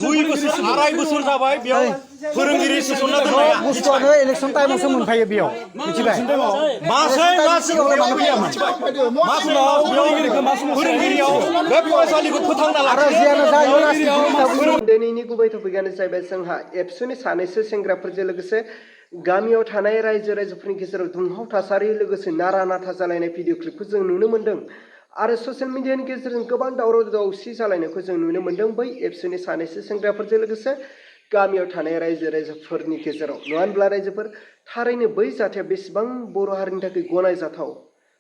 2 बोसोर आराय बोसोर जाबाय बेयाव फोरोंगिरि सोसनना दोननाया बुस्थुआनो इलेक्सन टाइमावसो मोनफायो बेयाव मिथिबाय फोरोंगिरियाव बे फरायसालिखौ फोथांना दिनैनि गुबै टपिकआनो जाहैबाय जोंहा एबसुनि सानैसो सेंग्राफोरजों लोगोसे गामियाव थानाय रायजो राजाफोरनि गेजेराव दुंहाव थासारि लोगोसे नारा नाथा जालायनाय भिडिअ क्लिपखौ जों नुनो मोन्दों आरो ससियेल मिडियानि गेजेरजों गोबां दावराव दावसि जालायनायखौ जों नुनो मोन्दों बै एबसुनि सानैसो सेंग्राफोरजों लोगोसे गामियाव थानाय रायजो राजाफोरनि गेजेराव नङा होनब्ला रायजोफोर थारैनो बै जाथाया बेसेबां बर' हारिनि थाखाय गनायजाथाव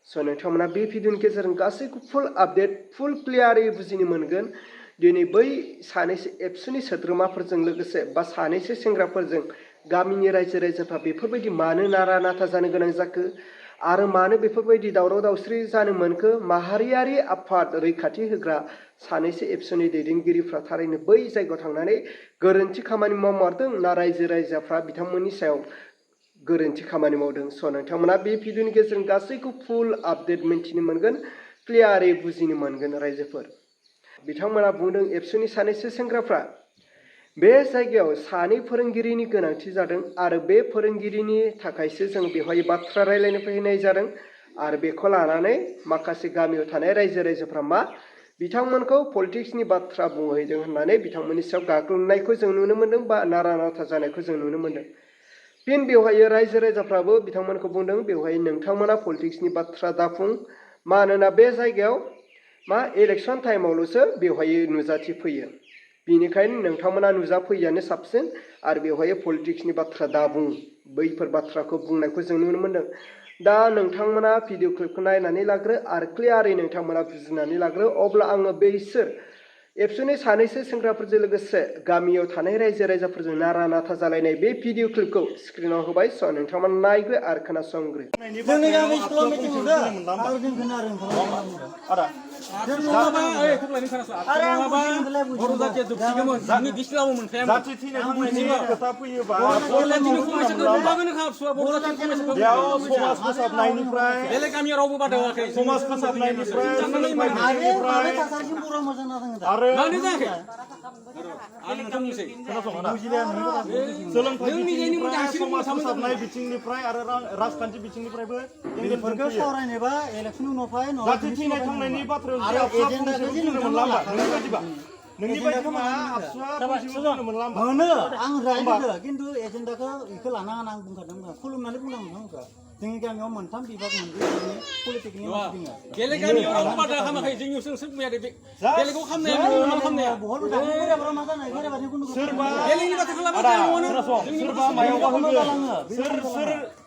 स' नोंथांमोना बे भिडिअनि गेजेरजों गासैखौ फुल आपडेट फुल क्लियारै बुजिनो मोनगोन दिनै बै सानैसो एबसुनि सोद्रोमाफोरजों लोगोसे बा सानैसो सेंग्राफोरजों गामिनि रायजो राजाफ्रा बेफोरबायदि मानो नारा नाथा जानो गोनां जाखो आरो मानो बेफोरबायदि दावराव दावस्रि जानो मोनखो माहारियारि आफाद रैखाथि होग्रा सानैसो एबसुनि दैदेनगिरिफ्रा थारैनो बै जायगायाव थांनानै गोरोन्थि खामानि मावमारदों ना रायजो राजाफ्रा बिथांमोननि सायाव गोरोन्थि खामानि मावदों स' नोंथांमोना बे भिडिअनि गेजेरजों गासैखौ फुल आपडेट मिन्थिनो मोनगोन क्लियारै बुजिनो मोनगोन रायजोफोर बिथांमोना बुंदों एबसुनि सानैसो सेंग्राफ्रा बे जायगायाव सानै फोरोंगिरिनि गोनांथि जादों आरो बे फोरोंगिरिनि थाखायसो जों बेवहाय बाथ्रा रायलायनो फैनाय जादों आरो बेखौ लानानै माखासे गामियाव थानाय रायजो राजाफ्रा मा बिथांमोनखौ पलिटिक्सनि बाथ्रा बुंहैदों होननानै बिथांमोननि सायाव गाग्लोबनायखौ जों नुनो मोन्दों बा नारा नाथा जानायखौ जों नुनो मोन्दों फिन बेवहाय रायजो राजाफ्राबो बिथांमोनखौ बुंदों बेवहाय नोंथांमोना पलिटिक्सनि बाथ्रा दाफुं मानोना बे जायगायाव मा इलेक्सन टाइमावल'सो बेवहाय नुजाथि फैयो बेनिखायनो नोंथांमोना नुजाफैयानो साबसिन आरो बेवहाय पलिटिक्सनि बाथ्रा दाबुं बैफोर बाथ्राखौ बुंनायखौ जों नुनो मोन्दों दा नोंथांमोना भिडिअ क्लिपखौ नायनानै लाग्रो आरो क्लियारै नोंथांमोना बुजिनानै लाग्रो अब्ला आङो बैसोर एबसुनि सानैसो सेंग्राफोरजों लोगोसे गामियाव थानाय रायजो राजाफोरजों नारा नाथा जालायनाय बे भिडिअ क्लिपखौ स्क्रिनाव होबाय स' नोंथांमोना नायग्रो आरो खोनासंग्रो जोंनि गामि स्कुलाव मिटिं होदो आरो जों खोनादों जाथि थैनाय थांनायनि खोथा फैयोबा बेयाव समाज फोसाबनायनिफ्राय समाज फोसाबनायनिफ्राय आरो सोलोंथाइ समाज फोसाबनाय बिथिंनिफ्राय आरो राजखान्थि बिथिंनिफ्रायबो सावरायनोबा इलेक्सन उनावहाय जाथि थैनाय थांनायनि बाथ्रायाव नोंनि बायदि मा मोनो आं रायलायदो खिन्थु एजेन्डाखौ बेखौ लानाङा आं बुंखादों खुलुमनानै बुंनांगौ जोंनि गामियाव मोनथाम बिभाग मोनगोन पलिटिकनि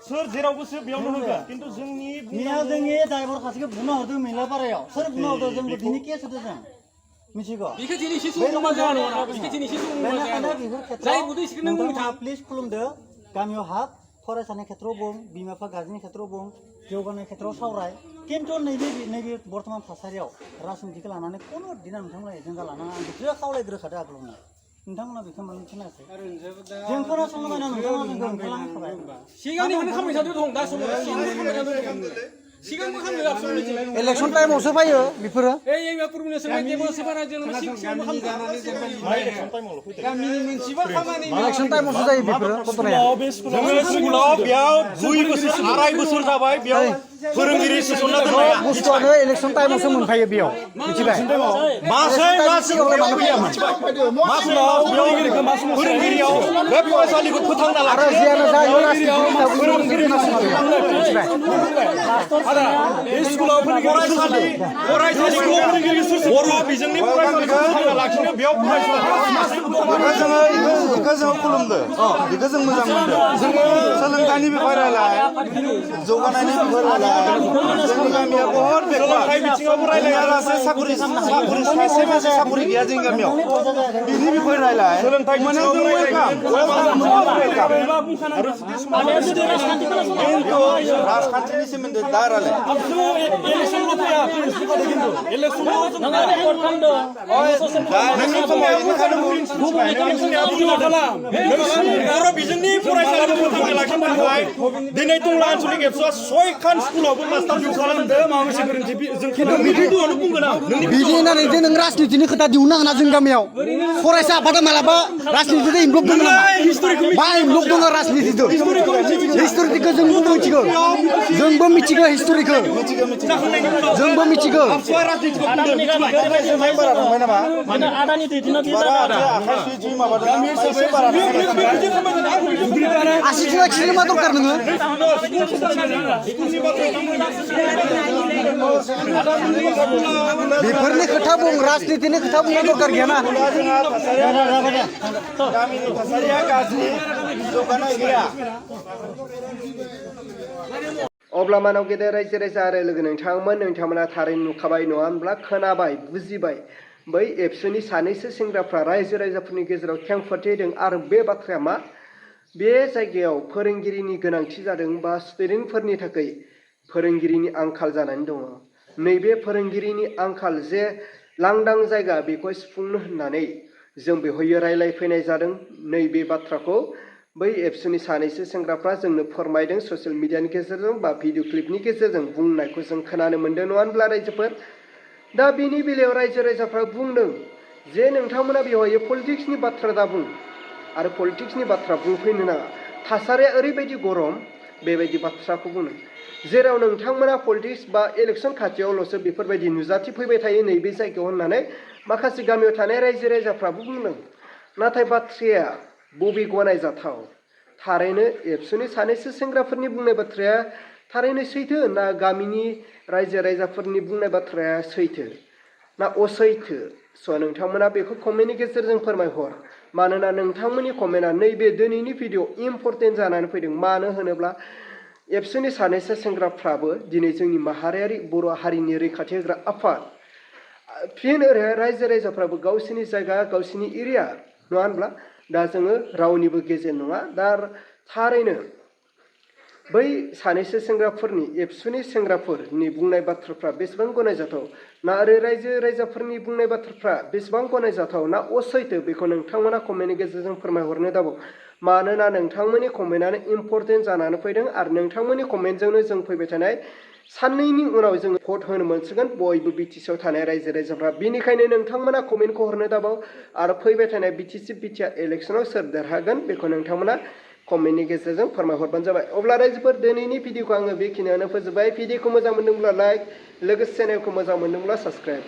सोर जेरावबोसो बेयावनो होगोन खिन्थु जोंनि ड्राइभार खाथिखौ बुंना हरदों मेलापारायाव सोर बुंना हरदों जोंबो दिनै केस होदों जों मिथिगौ प्लिज खुलुमदो गामियाव हाब फरायसानि खेथ्रआव बुं बिमा बिफा गारजेननि खेथ्रआव बुं जौगानाय खेथ्रआव सावराय खिन्थु नैबे बर्थमान थासारियाव राजनितिखौ लानानै खुनु दिना नोंथांमोना एजेन्डा लानाङा आं बेखौ खावलायग्रोखादो आगोलावनो नोंथांमोना बेखौ मानो खोनायाखै जों खोनासंबायना इलेक्सन टाइमावसो फैयो बेफोरो इलेक्सन टाइमावसो जायो बेफोरो स्कुलाव बेयाव 2 बोसोर आराय बोसोर जाबाय बेयाव फोरोंगिरि सोसनना दोननाया बुस्थुआनो इलेक्सन टाइमावसो मोनफायो बेयाव मिथिबाय फोरोंगिरियाव बे फरायसालिखौ फोथांना स्कुलाव फरायसालि बर' बिजोंनि फरायसालिखौ फोथांना लाखिनो बेयाव जों खुलुमदो बेखौ जों मोजां मोनदों जोङो सोलोंथाइनि बिखय रायलाय जौगानायनि बिखय रायलाय जोंनि गामिया बहुत सोलोंथाइ बिथिङाव रायलायालासे साखरि सासे मानसि साखरि गैया जोंनि गामियाव बिनि बिखय रायलाय सोलोंथाइ बिथिङाव राजखान्थिनि सोमोन्दै दा रायलाय बर' बिजोंनि फरायसालिखौ फोथांना लाखिनो थाखाय दिनै टंला आनसलिक एबसुआ 6खान स्कुल स्कुलावबो मास्टार भिउ खालामदो माबा मोनसे गोरोन्थि जों बिदिखौनो बुंगोन आं बिदि होननानै जे नों राजनितिनि खोथा दिहुननो हाना जों गामियाव फरायसा आफादा मालाबा राजनितिजों इनभल्भ दङ नामा मा इनभल्भ दङ राजनितिजों हिस्टरिखौ जोंबो मिथिगौ जोंबो मिथिगौ हिस्टरिखौ जोंबो मिथिगौ आदानि दैदिना बे आसि थुला खिनो मा दरकार नोङो बेफोरनि खोथा बुं राजनितिनि खोथा बुंनो दरकार गैयाना गामिनि थासारिया गाज्रि जौगानाय गैया अब्ला मानाव गेदेर रायजो राजा आरो लोगो नोंथांमोना थारैनो नुखाबाय नङा होनब्ला खोनाबाय बुजिबाय बै एबसुनि सानैसो सेंग्राफ्रा रायजो राजाफोरनि गेजेराव खेंफोरथिदों आरो बे बाथ्राया मा बे जायगायाव फोरोंगिरिनि गोनांथि जादों बा स्टुडेन्टफोरनि थाखाय फोरोंगिरिनि आंखाल जानानै दङ नैबे फोरोंगिरिनि आंखाल जे लांदां जायगा बेखौ सुफुंनो होननानै जों बेवहाय रायलायफैनाय जादों नैबे बाथ्राखौ बै एबसुनि सानैसो सेंग्राफ्रा जोंनो फोरमायदों ससियेल मिडियानि गेजेरजों बा भिडिअ क्लिपनि गेजेरजों बुंनायखौ जों खोनानो मोनदों नङा होनब्ला रायजोफोर दा बिनि बेलायाव रायजो राजाफ्रा बुंदों जे नोंथांमोना बेवहाय पलिटिक्सनि बाथ्रा दा बुं आरो पलिटिक्सनि बाथ्रा बुंफैनो नाङा थासारिया ओरैबायदि गरम बेबायदि बाथ्राखौ बुङो जेराव नोंथांमोना पलिटिक्स बा इलेक्सन खाथियावल'सो बेफोरबायदि नुजाथिफैबाय थायो नैबे जायगायाव होननानै माखासे गामियाव थानाय रायजो राजाफ्राबो बुंदों नाथाय बाथ्राया बबे गनायजाथाव थारैनो एबसुनि सानैसो सेंग्राफोरनि बुंनाय बाथ्राया थारैनो सैथो ना गामिनि रायजो राजाफोरनि बुंनाय बाथ्राया सैथो ना असैथो स' नोंथांमोना बेखौ कमेन्टनि गेजेरजों फोरमायहर मानोना नोंथांमोननि कमेन्टआ नैबे दिनैनि भिडिअ इम्परटेन्ट जानानै फैदों मानो होनोब्ला एबसुनि सानैसो सेंग्राफ्राबो दिनै जोंनि माहारियारि बर' हारिनि रैखाथि होग्रा आफाद फिन ओरैहाय रायजो राजाफ्राबो गावसिनि जायगा गावसिनि एरिया नङा होनब्ला दा जोङो रावनिबो गेजेर नङा दा थारैनो बै सानैसो सेंग्राफोरनि एबसुनि सेंग्राफोरनि बुंनाय बाथ्राफ्रा बेसेबां गनायजाथाव ना आरो रायजो राजाफोरनि बुंनाय बाथ्राफ्रा बेसेबां गनायजाथाव ना असैथो बेखौ नोंथांमोना कमेन्टनि गेजेरजों फोरमायहरनो दाबाव मानोना नोंथांमोननि कमेन्टआनो इम्परटेन्ट जानानै फैदों आरो नोंथांमोननि कमेन्टजोंनो जों फैबाय थानाय साननैनि उनाव जोङो भट होनो मोनसिगोन बयबो बिटिसिआव थानाय रायजो राजाफ्रा बेनिखायनो नोंथांमोना कमेन्टखौ हरनो दाबाव आरो फैबाय थानाय बिटिसि बिटिआर इलेक्सनाव सोर देरहागोन बेखौ नोंथांमोना कमेन्टनि गेजेरजों फोरमायहरबानो जाबाय अब्ला रायजोफोर दिनैनि भिडिअखौ आङो बेखिनियावनो फोजोबबाय भिडिअखौ मोजां मोनदोंब्ला लाइक लोगोसे चेनेलखौ मोजां मोनदोंब्ला साबस्क्राइब